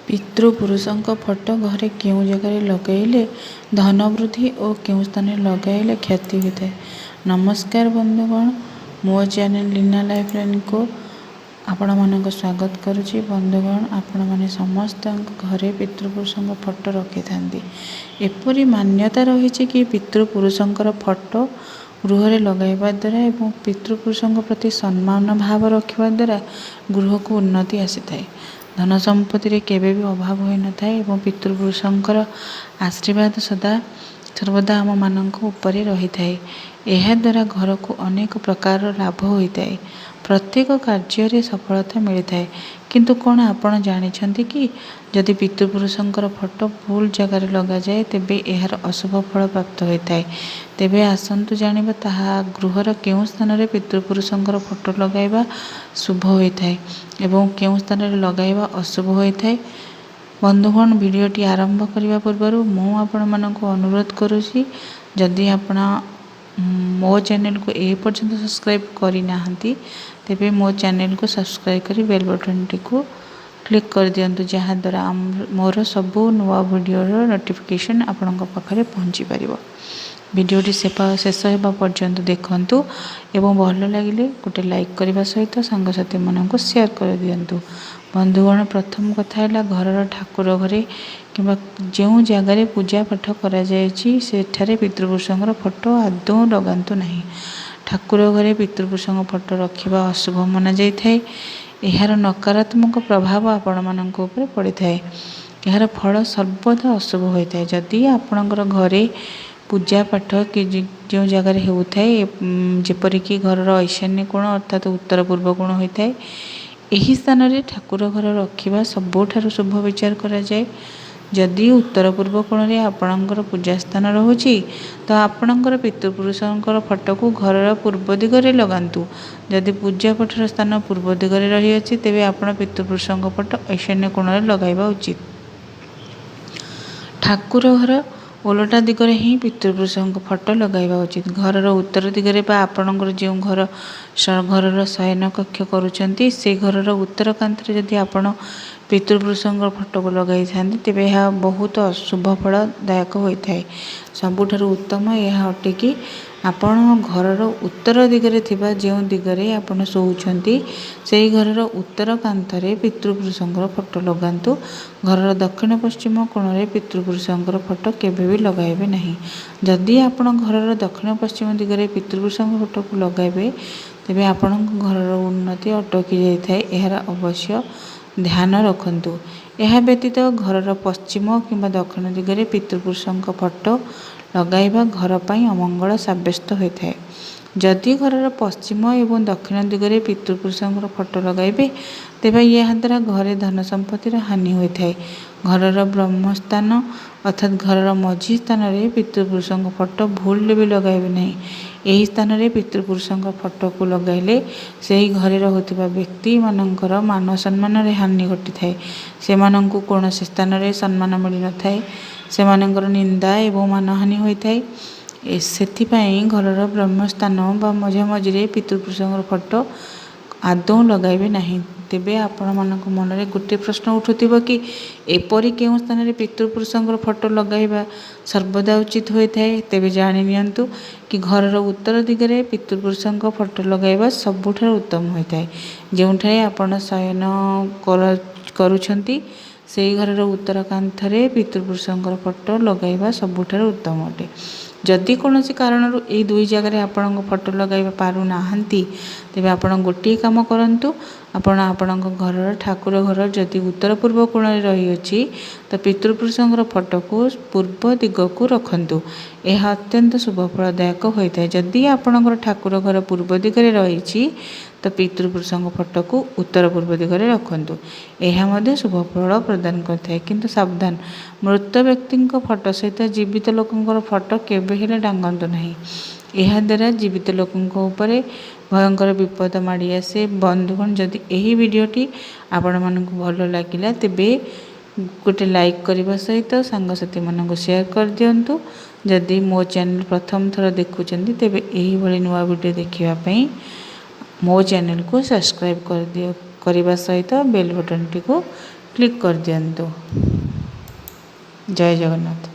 ପିତୃପୁରୁଷଙ୍କ ଫଟୋ ଘରେ କେଉଁ ଜାଗାରେ ଲଗାଇଲେ ଧନ ବୃଦ୍ଧି ଓ କେଉଁ ସ୍ଥାନରେ ଲଗାଇଲେ କ୍ଷତି ହୋଇଥାଏ। ନମସ୍କାର ବନ୍ଧୁଗଣ, ମୋ ଚ୍ୟାନେଲ୍ ଲୀନା ଲାଇଫଲାଇନ୍କୁ ଆପଣମାନଙ୍କୁ ସ୍ୱାଗତ କରୁଛି। ବନ୍ଧୁଗଣ, ଆପଣମାନେ ସମସ୍ତଙ୍କ ଘରେ ପିତୃପୁରୁଷଙ୍କ ଫଟୋ ରଖିଥାନ୍ତି। ଏପରି ମାନ୍ୟତା ରହିଛି କି ପିତୃପୁରୁଷଙ୍କର ଫଟୋ ଗୃହରେ ଲଗାଇବା ଦ୍ୱାରା ଏବଂ ପିତୃପୁରୁଷଙ୍କ ପ୍ରତି ସମ୍ମାନ ଭାବ ରଖିବା ଦ୍ୱାରା ଗୃହକୁ ଉନ୍ନତି ଆସିଥାଏ। ଧନ ସମ୍ପତ୍ତିରେ କେବେ ବି ଅଭାବ ହୋଇନଥାଏ ଏବଂ ପିତୃପୁରୁଷଙ୍କର ଆଶୀର୍ବାଦ ସଦା ସର୍ବଦା ଆମମାନଙ୍କ ଉପରେ ରହିଥାଏ। ଏହାଦ୍ୱାରା ଘରକୁ ଅନେକ ପ୍ରକାରର ଲାଭ ହୋଇଥାଏ, ପ୍ରତ୍ୟେକ କାର୍ଯ୍ୟରେ ସଫଳତା ମିଳିଥାଏ। କିନ୍ତୁ କ'ଣ ଆପଣ ଜାଣିଛନ୍ତି କି ଯଦି ପିତୃପୁରୁଷଙ୍କର ଫଟୋ ଭୁଲ ଜାଗାରେ ଲଗାଯାଏ, ତେବେ ଏହାର ଅଶୁଭ ଫଳ ପ୍ରାପ୍ତ ହୋଇଥାଏ? ତେବେ ଆସନ୍ତୁ ଜାଣିବା ତାହା ଗୃହର କେଉଁ ସ୍ଥାନରେ ପିତୃପୁରୁଷଙ୍କର ଫଟୋ ଲଗାଇବା ଶୁଭ ହୋଇଥାଏ ଏବଂ କେଉଁ ସ୍ଥାନରେ ଲଗାଇବା ଅଶୁଭ ହୋଇଥାଏ। ବନ୍ଧୁଗଣ, ଭିଡ଼ିଓଟି ଆରମ୍ଭ କରିବା ପୂର୍ବରୁ ମୁଁ ଆପଣମାନଙ୍କୁ ଅନୁରୋଧ କରୁଛି, ଯଦି ଆପଣ ମୋ ଚ୍ୟାନେଲକୁ ଏ ପର୍ଯ୍ୟନ୍ତ ସବସ୍କ୍ରାଇବ୍ କରିନାହାନ୍ତି, ତେବେ ମୋ ଚ୍ୟାନେଲକୁ ସବସ୍କ୍ରାଇବ୍ କରି ବେଲ୍ ବଟନ୍ଟିକୁ କ୍ଲିକ୍ କରିଦିଅନ୍ତୁ, ଯାହାଦ୍ୱାରା ମୋର ସବୁ ନୂଆ ଭିଡ଼ିଓର ନୋଟିଫିକେସନ୍ ଆପଣଙ୍କ ପାଖରେ ପହଞ୍ଚିପାରିବ। ଭିଡ଼ିଓଟି ଶେଷ ହେବା ପର୍ଯ୍ୟନ୍ତ ଦେଖନ୍ତୁ ଏବଂ ଭଲ ଲାଗିଲେ ଗୋଟେ ଲାଇକ୍ କରିବା ସହିତ ସାଙ୍ଗସାଥିମାନଙ୍କୁ ସେୟାର କରିଦିଅନ୍ତୁ। ବନ୍ଧୁଗଣ, ପ୍ରଥମ କଥା ହେଲା, ଘରର ଠାକୁର ଘରେ କିମ୍ବା ଯେଉଁ ଜାଗାରେ ପୂଜା ପାଠ କରାଯାଇଛି, ସେଠାରେ ପିତୃପୁରୁଷଙ୍କର ଫଟୋ ଆଦୌ ଲଗାନ୍ତୁ ନାହିଁ। ଠାକୁର ଘରେ ପିତୃପୁରୁଷଙ୍କ ଫଟୋ ରଖିବା ଅଶୁଭ ମନାଯାଇଥାଏ। ଏହାର ନକାରାତ୍ମକ ପ୍ରଭାବ ଆପଣମାନଙ୍କ ଉପରେ ପଡ଼ିଥାଏ। ଏହାର ଫଳ ସର୍ବଦା ଅଶୁଭ ହୋଇଥାଏ। ଯଦି ଆପଣଙ୍କର ଘରେ ପୂଜା ପାଠ କି ଯେଉଁ ଜାଗାରେ ହେଉଥାଏ, ଯେପରିକି ଘରର ଐଶାନ୍ୟ କୋଣ ଅର୍ଥାତ୍ ଉତ୍ତର ପୂର୍ବ କୋଣ ହୋଇଥାଏ, ଏହି ସ୍ଥାନରେ ଠାକୁର ଘର ରଖିବା ସବୁଠାରୁ ଶୁଭ ବିଚାର କରାଯାଏ। ଯଦି ଉତ୍ତର ପୂର୍ବ କୋଣରେ ଆପଣଙ୍କର ପୂଜା ସ୍ଥାନ ରହୁଛି, ତ ଆପଣଙ୍କର ପିତୃପୁରୁଷଙ୍କର ଫଟୋକୁ ଘରର ପୂର୍ବ ଦିଗରେ ଲଗାନ୍ତୁ। ଯଦି ପୂଜା ପାଠର ସ୍ଥାନ ପୂର୍ବ ଦିଗରେ ରହିଅଛି, ତେବେ ଆପଣ ପିତୃପୁରୁଷଙ୍କ ଫଟୋ ଐଶାନ୍ୟ କୋଣରେ ଲଗାଇବା ଉଚିତ। ଠାକୁର ଘର ଓଲଟା ଦିଗରେ ହିଁ ପିତୃପୁରୁଷଙ୍କ ଫଟୋ ଲଗାଇବା ଉଚିତ। ଘରର ଉତ୍ତର ଦିଗରେ ବା ଆପଣଙ୍କର ଯେଉଁ ଘର ଘରର ଶୟନ କକ୍ଷ କରୁଛନ୍ତି, ସେ ଘରର ଉତ୍ତର କାନ୍ଥରେ ଯଦି ଆପଣ ପିତୃପୁରୁଷଙ୍କ ଫଟୋକୁ ଲଗାଇଥାନ୍ତି, ତେବେ ଏହା ବହୁତ ଶୁଭ ଫଳଦାୟକ ହୋଇଥାଏ। ସବୁଠାରୁ ଉତ୍ତମ ଏହା ଅଟେ କି ଆପଣ ଘରର ଉତ୍ତର ଦିଗରେ ଥିବା, ଯେଉଁ ଦିଗରେ ଆପଣ ଶୋଉଛନ୍ତି, ସେହି ଘରର ଉତ୍ତର କାନ୍ଥରେ ପିତୃପୁରୁଷଙ୍କର ଫଟୋ ଲଗାନ୍ତୁ। ଘରର ଦକ୍ଷିଣ ପଶ୍ଚିମ କୋଣରେ ପିତୃପୁରୁଷଙ୍କର ଫଟୋ କେବେ ବି ଲଗାଇବେ ନାହିଁ। ଯଦି ଆପଣ ଘରର ଦକ୍ଷିଣ ପଶ୍ଚିମ ଦିଗରେ ପିତୃପୁରୁଷଙ୍କ ଫଟୋକୁ ଲଗାଇବେ, ତେବେ ଆପଣଙ୍କ ଘରର ଉନ୍ନତି ଅଟକି ଯାଇଥାଏ। ଏହାର ଅବଶ୍ୟ ଧ୍ୟାନ ରଖନ୍ତୁ। ଏହା ବ୍ୟତୀତ ଘରର ପଶ୍ଚିମ କିମ୍ବା ଦକ୍ଷିଣ ଦିଗରେ ପିତୃପୁରୁଷଙ୍କ ଫଟୋ ଲଗାଇବା ଘର ପାଇଁ ଅମଙ୍ଗଳ ସାବ୍ୟସ୍ତ ହୋଇଥାଏ। ଯଦି ଘରର ପଶ୍ଚିମ ଏବଂ ଦକ୍ଷିଣ ଦିଗରେ ପିତୃପୁରୁଷଙ୍କର ଫଟୋ ଲଗାଇବେ, ତେବେ ଏହାଦ୍ୱାରା ଘରେ ଧନ ସମ୍ପତ୍ତିର ହାନି ହୋଇଥାଏ। ଘରର ବ୍ରହ୍ମସ୍ଥାନ ଅର୍ଥାତ୍ ଘରର ମଝି ସ୍ଥାନରେ ପିତୃପୁରୁଷଙ୍କ ଫଟୋ ଭୁଲରେ ବି ଲଗାଇବେ ନାହିଁ। ଏହି ସ୍ଥାନରେ ପିତୃପୁରୁଷଙ୍କ ଫଟୋକୁ ଲଗାଇଲେ ସେହି ଘରେ ରହୁଥିବା ବ୍ୟକ୍ତିମାନଙ୍କର ମାନ ସମ୍ମାନରେ ହାନି ଘଟିଥାଏ। ସେମାନଙ୍କୁ କୌଣସି ସ୍ଥାନରେ ସମ୍ମାନ ମିଳିନଥାଏ। ସେମାନଙ୍କର ନିନ୍ଦା ଏବଂ ମାନହାନି ହୋଇଥାଏ। ସେଥିପାଇଁ ଘରର ବ୍ରହ୍ମସ୍ଥାନ ବା ମଝାମଝିରେ ପିତୃପୁରୁଷଙ୍କର ଫଟୋ ଆଦୌ ଲଗାଇବେ ନାହିଁ। ତେବେ ଆପଣମାନଙ୍କ ମନରେ ଗୋଟିଏ ପ୍ରଶ୍ନ ଉଠୁଥିବ କି ଏପରି କେଉଁ ସ୍ଥାନରେ ପିତୃପୁରୁଷଙ୍କର ଫଟୋ ଲଗାଇବା ସର୍ବଦା ଉଚିତ ହୋଇଥାଏ? ତେବେ ଜାଣି ନିଅନ୍ତୁ କି ଘରର ଉତ୍ତର ଦିଗରେ ପିତୃପୁରୁଷଙ୍କ ଫଟୋ ଲଗାଇବା ସବୁଠାରୁ ଉତ୍ତମ ହୋଇଥାଏ। ଯେଉଁଠାରେ ଆପଣ ଶୟନ କରୁଛନ୍ତି, ସେହି ଘରର ଉତ୍ତର କାନ୍ଥରେ ପିତୃପୁରୁଷଙ୍କର ଫଟୋ ଲଗାଇବା ସବୁଠାରୁ ଉତ୍ତମ ଅଟେ। ଯଦି କୌଣସି କାରଣରୁ ଏଇ ଦୁଇ ଜାଗାରେ ଆପଣଙ୍କ ଫଟୋ ଲଗାଇବା ପାରୁନାହାନ୍ତି, ତେବେ ଆପଣ ଗୋଟିଏ କାମ କରନ୍ତୁ। ଆପଣ ଆପଣଙ୍କ ଘରର ଠାକୁର ଘର ଯଦି ଉତ୍ତର ପୂର୍ବ କୋଣରେ ରହିଅଛି, ତ ପିତୃପୁରୁଷଙ୍କର ଫଟୋକୁ ପୂର୍ବ ଦିଗକୁ ରଖନ୍ତୁ। ଏହା ଅତ୍ୟନ୍ତ ଶୁଭ ଫଳଦାୟକ ହୋଇଥାଏ। ଯଦି ଆପଣଙ୍କର ଠାକୁର ଘର ପୂର୍ବ ଦିଗରେ ରହିଛି, ତ ପିତୃପୁରୁଷଙ୍କ ଫଟୋକୁ ଉତ୍ତର ପୂର୍ବ ଦିଗରେ ରଖନ୍ତୁ। ଏହା ମଧ୍ୟ ଶୁଭ ଫଳ ପ୍ରଦାନ କରିଥାଏ। କିନ୍ତୁ ସାବଧାନ, ମୃତ ବ୍ୟକ୍ତିଙ୍କ ଫଟୋ ସହିତ ଜୀବିତ ଲୋକଙ୍କର ଫଟୋ କେବେ ହେଲେ ଟାଙ୍ଗନ୍ତୁ ନାହିଁ। ଏହାଦ୍ୱାରା ଜୀବିତ ଲୋକଙ୍କ ଉପରେ ଭୟଙ୍କର ବିପଦ ମାଡ଼ି ଆସେ। ବନ୍ଧୁଗଣ, ଯଦି ଏହି ଭିଡ଼ିଓଟି ଆପଣମାନଙ୍କୁ ଭଲ ଲାଗିଲା, ତେବେ ଗୋଟେ ଲାଇକ୍ କରିବା ସହିତ ସାଙ୍ଗସାଥିମାନଙ୍କୁ ସେୟାର କରିଦିଅନ୍ତୁ। ଯଦି ମୋ ଚ୍ୟାନେଲ୍ ପ୍ରଥମ ଥର ଦେଖୁଛନ୍ତି, ତେବେ ଏହିଭଳି ନୂଆ ଭିଡ଼ିଓ ଦେଖିବା ପାଇଁ ମୋ ଚ୍ୟାନେଲକୁ ସବସ୍କ୍ରାଇବ୍ କରିଦିଅ କରିବା ସହିତ ବେଲ୍ ବଟନ୍ଟିକୁ କ୍ଲିକ୍ କରିଦିଅନ୍ତୁ। ଜୟ ଜଗନ୍ନାଥ।